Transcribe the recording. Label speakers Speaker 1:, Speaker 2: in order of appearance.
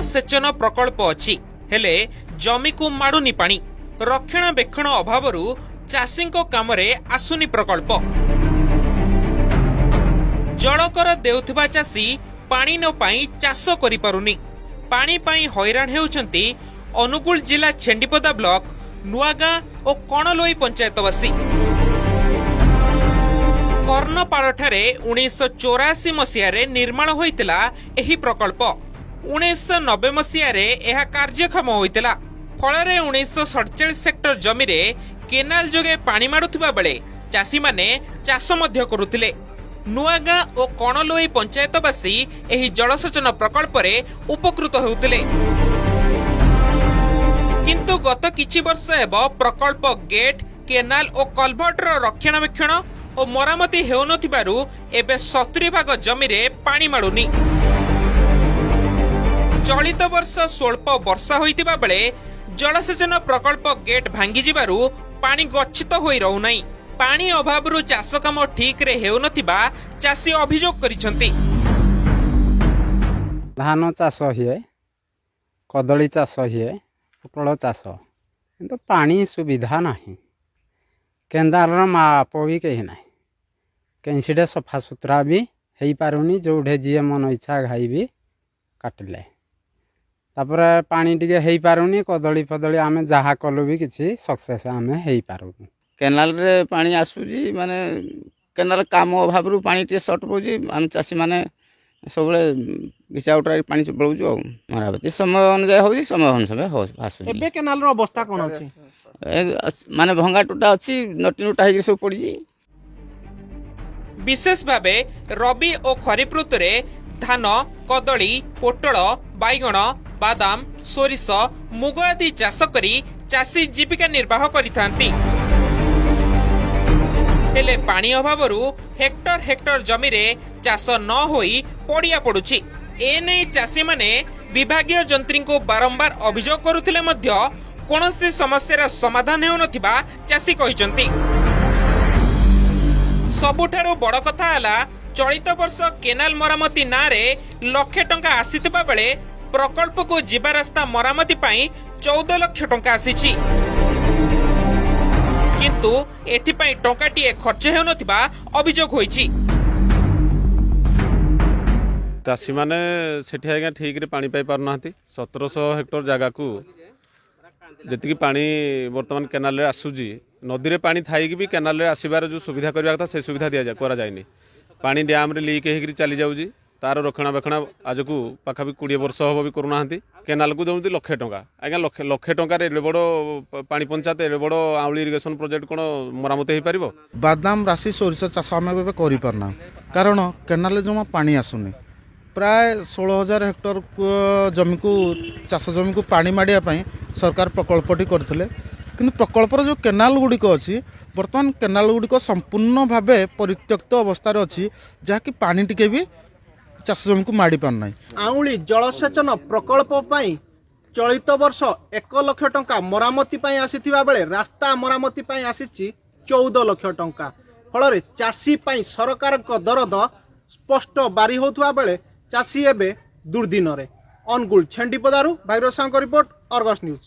Speaker 1: ଜଳସେଚନ ପ୍ରକଳ୍ପ ଅଛି, ହେଲେ ଜମିକୁ ମାଡୁନି ପାଣି। ରକ୍ଷଣାବେକ୍ଷଣ ଅଭାବରୁ ଚାଷୀଙ୍କ କାମରେ ଆସୁନି ପ୍ରକଳ୍ପ। ଜଳକର ଦେଉଥିବା ଚାଷୀ ପାଣି ନ ପାଇ ଚାଷ କରିପାରୁନି। ପାଣି ପାଇଁ ହଇରାଣ ହେଉଛନ୍ତି ଅନୁଗୁଳ ଜିଲ୍ଲା ଛେଣ୍ଡିପଦା ବ୍ଲକ ନୂଆଗାଁ ଓ କଣଲୋଇ ପଞ୍ଚାୟତବାସୀ। କର୍ଣ୍ଣପାଳଠାରେ 1984 ମସିହାରେ ନିର୍ମାଣ ହୋଇଥିଲା ଏହି ପ୍ରକଳ୍ପ। 1990 ମସିହାରେ ଏହା କାର୍ଯ୍ୟକ୍ଷମ ହୋଇଥିଲା। ଫଳରେ 1947 ହେକ୍ଟର ଜମିରେ କେନାଲ ଯୋଗେ ପାଣି ମାଡୁଥିବା ବେଳେ ଚାଷୀମାନେ ଚାଷ ମଧ୍ୟ କରୁଥିଲେ। ନୂଆଗାଁ ଓ କଣଲୋଇ ପଞ୍ଚାୟତବାସୀ ଏହି ଜଳସେଚନ ପ୍ରକଳ୍ପରେ ଉପକୃତ ହେଉଥିଲେ। କିନ୍ତୁ ଗତ କିଛି ବର୍ଷ ହେବ ପ୍ରକଳ୍ପ ଗେଟ୍, କେନାଲ ଓ କଲଭର୍ଟର ରକ୍ଷଣାବେକ୍ଷଣ ଓ ମରାମତି ହେଉନଥିବାରୁ ଏବେ 70 ଭାଗ ଜମିରେ ପାଣି ମାଡୁନି। ଚଳିତ ବର୍ଷ ସ୍ୱଳ୍ପ ବର୍ଷା ହୋଇଥିବା ବେଳେ ଜଳସେଚନ ପ୍ରକଳ୍ପ ଗେଟ୍ ଭାଙ୍ଗିଯିବାରୁ ପାଣି ଗଚ୍ଛିତ ହୋଇ ରହୁନାହିଁ। ପାଣି ଅଭାବରୁ ଚାଷ କାମ ଠିକରେ ହେଉନଥିବା ଚାଷୀ ଅଭିଯୋଗ କରିଛନ୍ତି।
Speaker 2: ଧାନ ଚାଷ ହୁଏ, କଦଳୀ ଚାଷ ହୁଏ, ପୋଟଳ ଚାଷ, କିନ୍ତୁ ପାଣି ସୁବିଧା ନାହିଁ। କେନାଲର ମାପ ବି କେହି ନାହିଁ। କେଁସିଟେ ସଫାସୁତୁରା ବି ହେଇପାରୁନି। ଯେଉଁଠି ଯିଏ ମନ ଇଚ୍ଛା ଘାଇ ବି କାଟିଲେ, ତାପରେ ପାଣି ଟିକେ ହେଇପାରୁନି। କଦଳୀ ଫଦଳୀ ଆମେ ଯାହା କଲୁ ବି କିଛି ସକ୍ସେସ୍ ଆମେ ହେଇପାରୁନୁ।
Speaker 3: କେନାଲରେ ପାଣି ଆସୁଛି, ମାନେ କେନାଲ କାମ ଅଭାବରୁ ପାଣି ଟିକେ ସର୍ଟ ପଡ଼ୁଛି। ଆମେ ଚାଷୀମାନେ ସବୁବେଳେ ଘିଚା ଉଟରାରେ ପାଣି ପଳଉଛୁ। ଆଉ ମରାମତି ସମୟ ଅନୁଯାୟୀ ହେଉଛି, ସମୟ ଅନୁସାରେ ଆସୁନି।
Speaker 4: ଏବେ କେନାଲର ଅବସ୍ଥା କ'ଣ ଅଛି?
Speaker 3: ମାନେ ଭଙ୍ଗା ଟୁଟା ଅଛି, ନଟି ନୁଟା ହେଇକି ସବୁ ପଡ଼ିଛି।
Speaker 1: ବିଶେଷ ଭାବେ ରବି ଓ ଖରିଫ ଋତୁରେ ଧାନ, କଦଳୀ, ପୋଟଳ, ବାଇଗଣ, ବାଦାମ, ସୋରିଷ, ମୁଗ ଆଦି ଚାଷ କରି ଚାଷୀ ଜୀବିକା ନିର୍ବାହ କରିଥାନ୍ତି। ହେଲେ ପାଣି ଅଭାବରୁ ହେକ୍ଟର ହେକ୍ଟର ଜମିରେ ଚାଷ ନ ହୋଇ ପଡ଼ିଆ ପଡୁଛି। ଏନେଇ ଚାଷୀମାନେ ବିଭାଗୀୟ ଯନ୍ତ୍ରୀଙ୍କୁ ବାରମ୍ବାର ଅଭିଯୋଗ କରୁଥିଲେ ମଧ୍ୟ କୌଣସି ସମସ୍ୟାର ସମାଧାନ ହେଉନଥିବା ଚାଷୀ କହିଛନ୍ତି। ସବୁଠାରୁ ବଡ଼ କଥା ହେଲା, ଚଳିତ ବର୍ଷ କେନାଲ ମରାମତି ନାଁରେ ଲକ୍ଷେ ଟଙ୍କା ଆସିଥିବା ବେଳେ ପ୍ରକଳ୍ପକୁ ଯିବା ରାସ୍ତା ମରାମତି ପାଇଁ 14 ଲକ୍ଷ ଟଙ୍କା ଆସିଛି। କିନ୍ତୁ ଏଥିପାଇଁ ଟଙ୍କାଟିଏ ଖର୍ଚ୍ଚ ହେଉନଥିବା ଅଭିଯୋଗ ହୋଇଛି।
Speaker 5: ଚାଷୀମାନେ ସେଠି ଆଜ୍ଞା ଠିକରେ ପାଣି ପାଇପାରୁନାହାନ୍ତି। 1700 ହେକ୍ଟର ଜାଗାକୁ ଯେତିକି ପାଣି ବର୍ତ୍ତମାନ କେନାଲରେ ଆସୁଛି, ନଦୀରେ ପାଣି ଥାଇକି ବି କେନାଲରେ ଆସିବାର ଯେଉଁ ସୁବିଧା କରିବା କଥା, ସେ ସୁବିଧା ଦିଆଯାଏ କରାଯାଇନି। ପାଣି ଡ୍ୟାମରେ ଲିକ୍ ହେଇକିରି ଚାଲି ଯାଉଛି। ତାର ରକ୍ଷଣାବେକ୍ଷଣ ଆଜକୁ ପାଖାପାଖି 20 ବର୍ଷ ହେବ ବି କରୁନାହାନ୍ତି। କେନାଲକୁ ଦେଉଛନ୍ତି ଲକ୍ଷେ ଟଙ୍କା। ଆଜ୍ଞା, ଲକ୍ଷେ ଲକ୍ଷେ ଟଙ୍କାରେ ଏଡ଼େ ବଡ଼ ପାଣି ପଞ୍ଚାୟତ, ଏଡ଼େ ବଡ଼ ଆଉଳି ଇରିଗେସନ ପ୍ରୋଜେକ୍ଟ କ'ଣ ମରାମତି ହେଇପାରିବ?
Speaker 6: ବାଦାମ, ରାଶି, ସୋରିଷ ଚାଷ ଆମେ ଏବେ କରିପାରୁନା, କାରଣ କେନାଲରେ ଜମା ପାଣି ଆସୁନି। ପ୍ରାୟ 16,000 ହେକ୍ଟର ଜମିକୁ, ଚାଷ ଜମିକୁ ପାଣି ମାଡ଼ିବା ପାଇଁ ସରକାର ପ୍ରକଳ୍ପଟି କରିଥିଲେ। କିନ୍ତୁ ପ୍ରକଳ୍ପର ଯେଉଁ କେନାଲ ଗୁଡ଼ିକ ଅଛି, ବର୍ତ୍ତମାନ କେନାଲ ଗୁଡ଼ିକ ସମ୍ପୂର୍ଣ୍ଣ ଭାବେ ପରିତ୍ୟକ୍ତ ଅବସ୍ଥାରେ ଅଛି, ଯାହାକି ପାଣି ଟିକେ ବି ଚାଷ ଜମିକୁ ମାଡ଼ି ପାରୁନାହିଁ।
Speaker 4: ଆଉଳି ଜଳସେଚନ ପ୍ରକଳ୍ପ ପାଇଁ ଚଳିତ ବର୍ଷ 1 ଲକ୍ଷ ଟଙ୍କା ମରାମତି ପାଇଁ ଆସିଥିବା ବେଳେ ରାସ୍ତା ମରାମତି ପାଇଁ ଆସିଛି 14 ଲକ୍ଷ ଟଙ୍କା। ଫଳରେ ଚାଷୀ ପାଇଁ ସରକାରଙ୍କ ଦରଦ ସ୍ପଷ୍ଟ ବାରି ହେଉଥିବା ବେଳେ ଚାଷୀ ଏବେ ଦୁର୍ଦିନରେ। ଅନୁଗୁଳ ଛେଣ୍ଡିପଦାରୁ ଭାଇର ସାହୁଙ୍କ ରିପୋର୍ଟ, ଅର୍ଗସ୍ ନ୍ୟୁଜ୍।